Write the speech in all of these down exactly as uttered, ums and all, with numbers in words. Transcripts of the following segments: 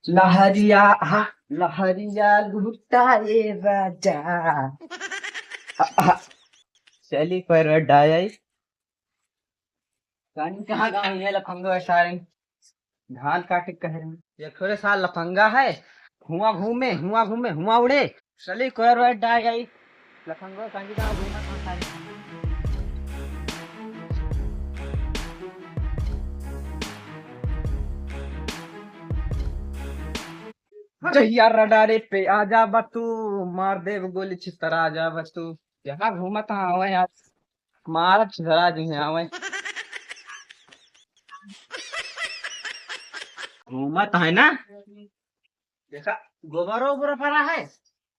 लहरिया, हाँ, लहरिया लुटाए राजा। आ, आ, चली कोई रोड आ जाई। कहीं कहाँ गाँव ये लफंगो है सारे। धान काटे कह रहे हैं। ये थोड़े साल लफंगा है। हुआ घूमे, हुआ घूमे, हुआ उड़े। चली कोई रोड आ जाई। लफंगो कहीं कहाँ घूमे कहाँ सारे। जहिया रडारे पे आ जा बतू, मार देब गोली छितरा जा बतू। यहाँ घूमत हाँ आवे यार, मार छितरा जी हैं आवे। घूमत है ना, देखा गोबर ओबर पड़ा है,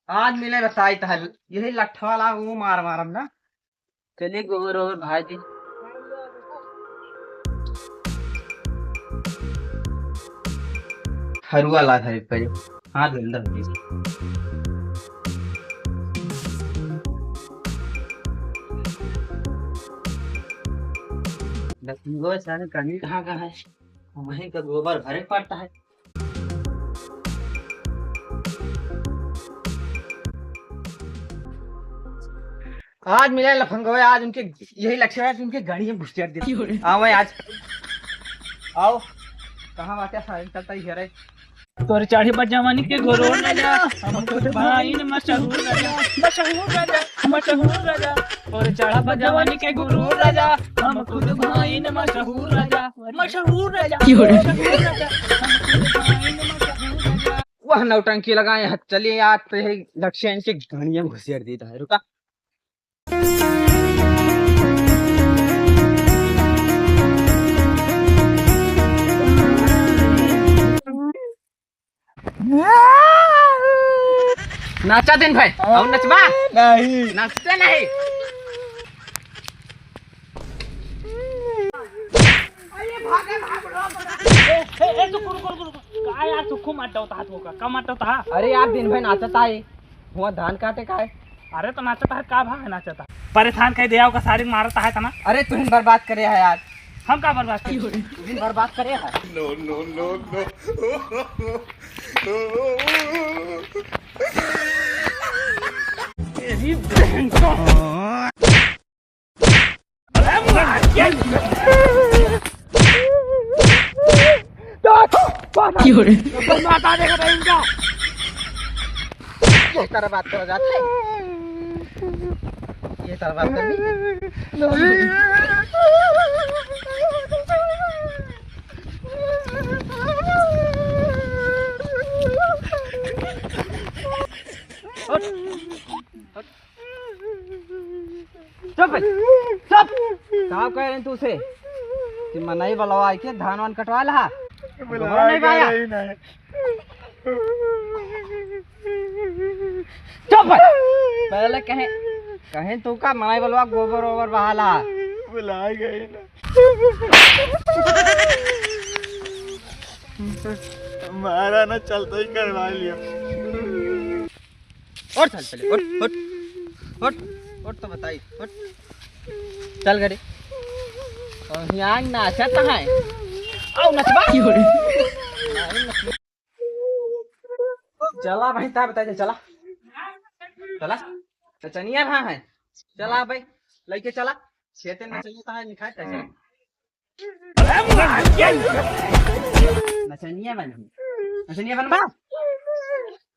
आज मिले बताई तहल, यही लट्ठा वाला वो मार मारम ना। चलिए गोबर ओबर भाई जी। हरुआ ला धरे पहले। हाथ गंदा हो गया। दस गो सारे कमी कहाँ का है? वहीं का गोबर भरे पड़ता है। आज मिले लफंगवे, आज उनके यही लक्ष्य है कि उनके गाड़ी में घुस दिया। क्यों रे? आओ भाई, आज आओ। कहाँ बाटे सारे चलता ही है रे। तोर चाढ़ी बा जवानी के गुरूर राजा, हम खुद भाई न मशहूर राजा, मशहूर राजा, मशहूर राजा। तोर चाढ़ा बा जवानी के गुरूर राजा, हम खुद भाई न मशहूर राजा, मशहूर राजा, क्यों रे? मशहूर राजा, हम खुद भाई न मशहूर राजा। वह नौटंकी लगाए हथ चलिए यार, तो यही लक्ष्य इनके घड़िया में घुसेड़ देता है। रुका। नाचा दिन भाई, और नचबा? नहीं। नाचते नहीं। ए, ए, ए, तू रुक, रुक, रुक, रुक। का यार, तू खूब मार डालता हाथ को का? का मार डालता हा? अरे यार, दिन भर नाचता है। हुआ धान काटे का है? अरे तो नाचता है, का भाग है नाचता? परेशान कह दिया, ओका सारी मारता है तना। अरे तू ही बर्बाद करे है यार। हम का बर्बाद करे? तू ही बर्बाद करे है। No, no, no, no। तेरी बहन का। क्यों रे? माता देखा था इनका। ये तरह बात करा जाता है। ये तरह बात करनी। हट। हट। चुप है, चुप। साहब कह रहे हैं तू से कि मनई बलवा आके धान वान कटवा ला। बुलाए गोबर नहीं गए पाया। ही नहीं। चुप है। पहले कहे, कहे तू का मनई बलवा गोबर ओबर बहाला। बुलाए गए ही नहीं। मारा ना चलते ही करवा लिया। उठ साल पहले, उठ, उठ, उठ, उठ तो बताई, उठ। चल घरे। और यहाँ नाचत है। आओ नचबा। की हो रे? चला भाई, ता बताई दे, चला। चला। नचनिया कहाँ है? चला भाई, लेके चला। खेते में नचनिया कहाँ है, निखाए, चला। नचनिया बन, नचनिया बनबा?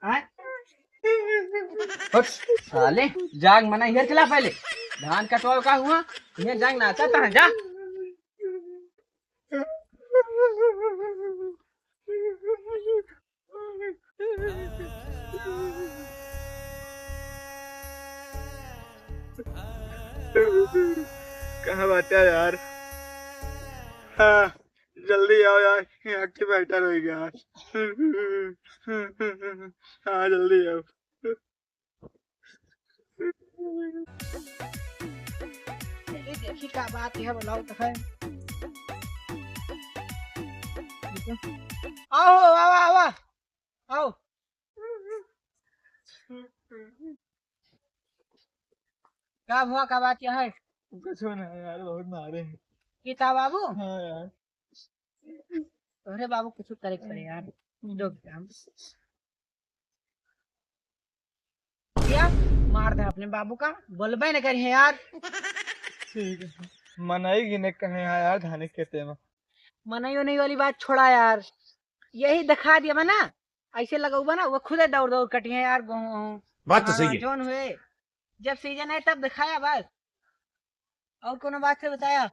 आय? उठ, साले, जाग मना, इधर चला पहले। धान कटवाओ का हुआ? इधर जाग, नाचा तहाँ, जा। कहाँ बाटे यार? हाँ, जल्दी आओ यार, यहाँ के बैठा रह गया। हाँ, जल्दी आओ। चलिए देखी का बात है, बुलाओ तो है। आओ, आओ, आओ, आओ। का हुआ, का बात यह है? कुछ ना यार, बहुत मारे हैं। किता बाबू? हाँ यार। अरे बाबू, कुछ करे के पड़े यार। रुक जा। क्या? मार दे अपने बाबू का, बोलबे न करिहे यार। ठीक है, मनई गिने कहे हैं यार, धाने खेते में। मनई उनई वाली बात छोड़ा यार, यही दिखा दिया बा ना, ऐसे लगौबा ना, वो खुदे दौड़ दौड़ कटिहे यार, गेहूं, गेहूं। बात तो हाँ, सही है। जौन हुए, जब सीजन है तब दिखाया बस, और कोनो बात से बताया।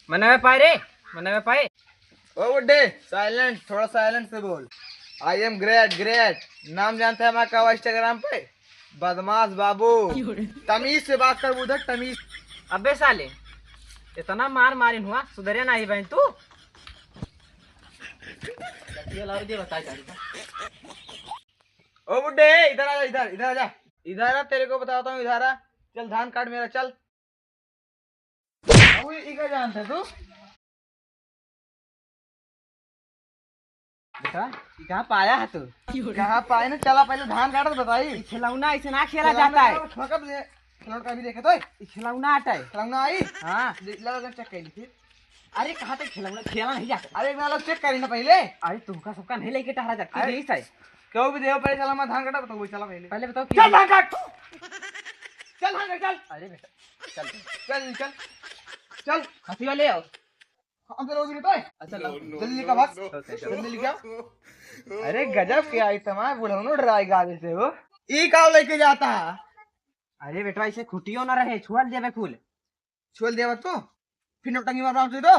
मनवे पाए रे, मनवे पाए। ओ बुड्ढे, साइलेंट, थोड़ा साइलेंट से बोल। आई एम ग्रेट, ग्रेट। नाम जानता है मैं का Instagram पे? बदमाश बाबू। तमीज से बात कर बुधर, तमीज। अबे साले, इतना मार मारिन हुआ, सुधरे नाही बहन तू। ये लाओ दे, बता जा। ओ बुड्ढे, इधर आ जा, इधर, इधर आ जा। इधर आ, तेरे को बताता हूँ, इधर आ। चल धान काट मेरा, चल। अबे, ई का जानता तू? बेटा, ई कहाँ पाया है तू? कहाँ पाए ना? चला पहले धान काटत बताई। ई खिलौना ऐसे ना खेला खिलौना जाता है। ना, ठोकब दे। खिलौना का भी देखे तो। ई खिलौना आटा है। खिलौना आई? हाँ। दे, ला, ला, चेक कर ली फिर। अरे, कहाँ तक खिलौना? खेला नहीं जाता। अरे, एक बार चेक करी ना पहले। अरे, तुमका सबका नहीं लेके टहरा जाती, अरे, यही सही। क्यों भी देव पहले चला, मैं धान काटा बताऊँ, चला पहले। पहले बताओ कि चल धान काट। चल धान काट, चल। अरे बेटा, चल। चल, चल। चल। हंसी वाले आओ। हम तो रोज लेते हैं। अच्छा, लाओ। जल्दी लेकर भाग। ओके, चलो। जल्दी लेके आओ। अरे गजब के आइटम है, बुढ़ौनो डराई गावे से हो। ई का लेके जाता है? अरे बेटवा, इसे खुटियो ना रहे, छुअल देवे फूल। छोड़ देवा तो, फिर नौटंकी मार बाप से तो।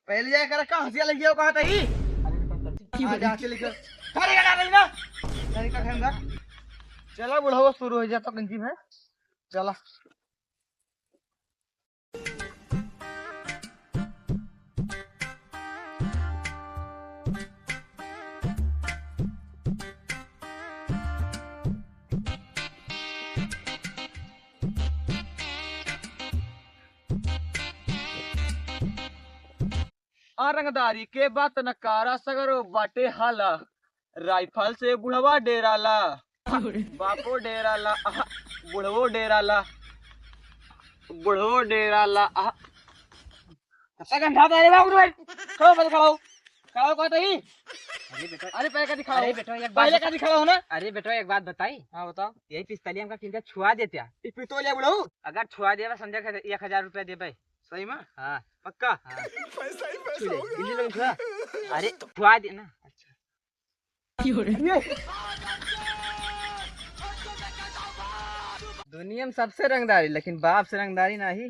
पहले जाए कर कहाँ हंसिया लग गया, कहाँ था ही? अरे बेटा, चल। हाँ, जा, चल, चल। अरे, कटा रही ना। अरे, कटा रही ना। चला, बुढ़ावा शुरू हो जाता कंची में। चला। आ रंगदारी के बात न कारा, सगरो बाटे हाला। राइफल से बुढ़वा डेराला, बापो डेराला, आह, बुढ़वो डेराला, बुढ़वो डेराला, आह। कत्ता गंधा था रे बाबू रे। खड़ा हो, पहले खड़ा हो। खड़ा हो, कहाँ था ही? अरे बेटा, अरे पहले का दिखाओ। अरे बेटा, एक बात पहले बता-, का दिखाओ ना। अरे बेटा, एक बात बताई। हाँ, बताओ। यही पिस्तौलिया हमका किनका छुआ देत्या। ई पिस्तौलिया बुढ़ऊ? अगर छुआ देबा, समझा के एक हजार रुपया देबे। सही में? हाँ। पक्का? हाँ। पैसा ही पैसा छू ले, होगा। इजी लोग छुआ। अरे, छुआ दे ना। अच्छा। दुनिया में सबसे रंगदारी, लेकिन बाप से रंगदारी नाही।